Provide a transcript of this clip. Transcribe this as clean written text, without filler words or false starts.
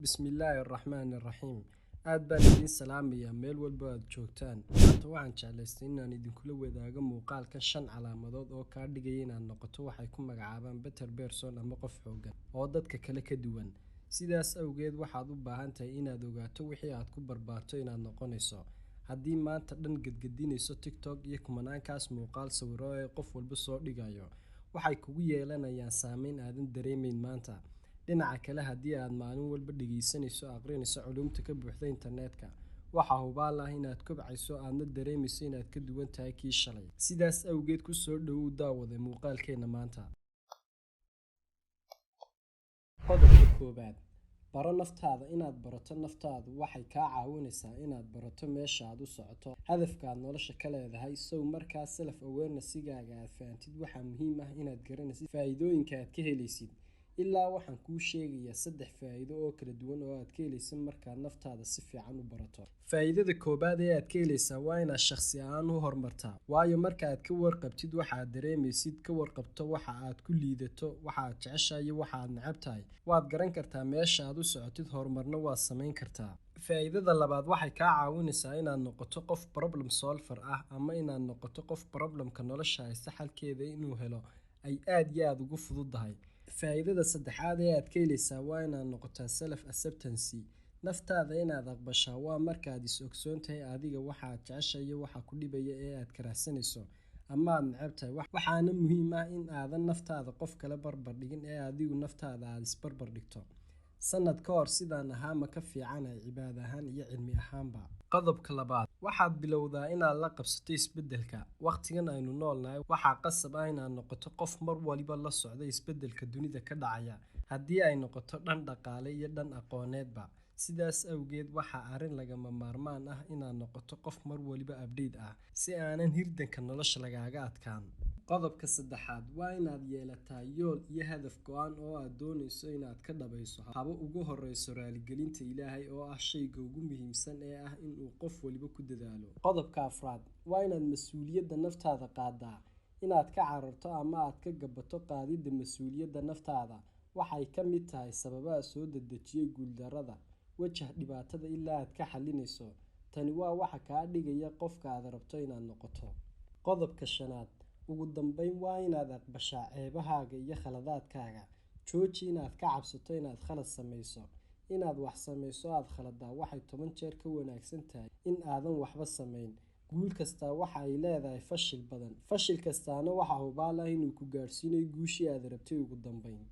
Bismillaahi Raxmaani Raxiim. Aad baan idiin salaamayaa meel walba aad joogtaan. Maanta waxaan jeclaystay inaan idinkula wadaago muuqaalka shan calaamadood oo kaa dhigaya inaad noqoto waxay ku magacaabaan better person ama qof xooggan oo dadka kale ka duwan. Sidaas awgeed, waxaad u baahan tahay inaad ogaato wixii aad ku barbaarto inaad noqonayso. Haddii maanta dhan gadgadinayso TikTok iyo kumanaankaas muuqaal sawiro ee qof walba soo dhigayo, waxay kugu yeelanayaan saameyn aadan dareemeyn maanta. Dhinaca kale, haddii aad maalin walba dhegeysanayso, akhrinayso culuumta ka buuxda internetka, waxaa hubaal ah inaad kobcayso, aadna dareemayso inaad ka duwan tahay kii shalay. Sidaas awgeed, ku soo dhowow, daawade, muuqaalkeena maanta. Qodobka koowaad: baro naftaada. Inaad barato naftaadu waxay kaa caawinaysaa inaad barato meesha aad u socoto, hadafka aad nolosha ka leedahay. Sow markaa self awareness-gaaga aad fahantid, waxaa muhiim ah inaad garanaysid faa'iidooyinka aad ka helaysid. Ilaa waxaan kuu sheegayaa saddex faa'iido oo kala duwan oo aad ka helaysid markaad naftaada si fiican u barato. Faa'iidada koowaad ee aad ka helaysaa waa inaad shakhsi ahaan u horumartaa, waayo marka aad ka warqabtid waxa aad dareemaysid, ka warqabto waxa aad ku liidato, waxa aad jeceshahay iyo waxa aad neceb tahay, waad garan kartaa meesha aad u socotid, horumarna waad samayn kartaa. Faa'iidada labaad waxay kaa caawinaysaa inaad noqoto qof problem solver ah, ama inaad noqoto qof problemka nolosha haysta xalkeeda inuu helo ay aad iyo aad ugu fududahay. Faa'iidada saddexaad ee aad ka helaysaa waa inaad noqotaa self acceptance. Naftaada inaad aqbashaa waa markaad is ogsoon tahay adiga waxa aad jeceshahay iyo waxa ku dhibaya ee aad karahsanayso ama aad neceb tahay. Waxaana muhiim ah in aadan naftaada qof kale barbar dhigin ee adigu naftaada aad isbarbar dhigto. Sanad ka hor sidaan ahaa ma ka fiicanahay, cibaado ahaan iyo cilmi ahaanba? Qodobka labaad: waxaad bilowdaa inaad la qabsato isbeddelka. Waqtigan aynu noolnahay waxaa qasab ah inaad noqoto qof mar waliba la socda isbeddelka dunida ka dhacaya, haddii ay noqoto dhan dhaqaale iyo dhan aqooneedba. Sidaas awgeed, waxaa arrin lagama maarmaan ah inaad noqoto qof mar waliba update ah, si aanan hirdanka nolosha lagaaga adkaan. Qodobka saddexaad waa inaad yeelataa yool iyo hadaf go'an oo aad doonayso inaad ka dhabayso, haba ugu horeyso raaligelinta Ilaahay, oo ah shayga ugu muhiimsan ee ah inuu qof waliba ku dadaalo. Qodobka afraad waa inaad mas-uuliyadda naftaada qaadaa. Inaad ka cararto ama aad ka gabato qaadidda mas-uuliyadda naftaada waxay ka mid tahay sababaha soo dedejiyay guuldarrada. Wajah dhibaatada ilaa aad ka xalinayso. Tani waa waxa kaa dhigaya qofka aad rabto inaad noqoto. Qodobka shanaad, ugu dambeyn, waa inaad aqbashaa ceebahaaga iyo khaladaadkaaga. Jooji inaad ka cabsato inaad khalad samayso. Inaad wax samayso aad khaladaa waxay 10 jeer ka wanaagsan tahay in aadan waxba samayn. Guul kastaa waxa ay leedahay fashil badan, fashil kastaana waxa hubaal ah inuu ku gaadhsiinayo guushii aad rabtay ugu dambeyn.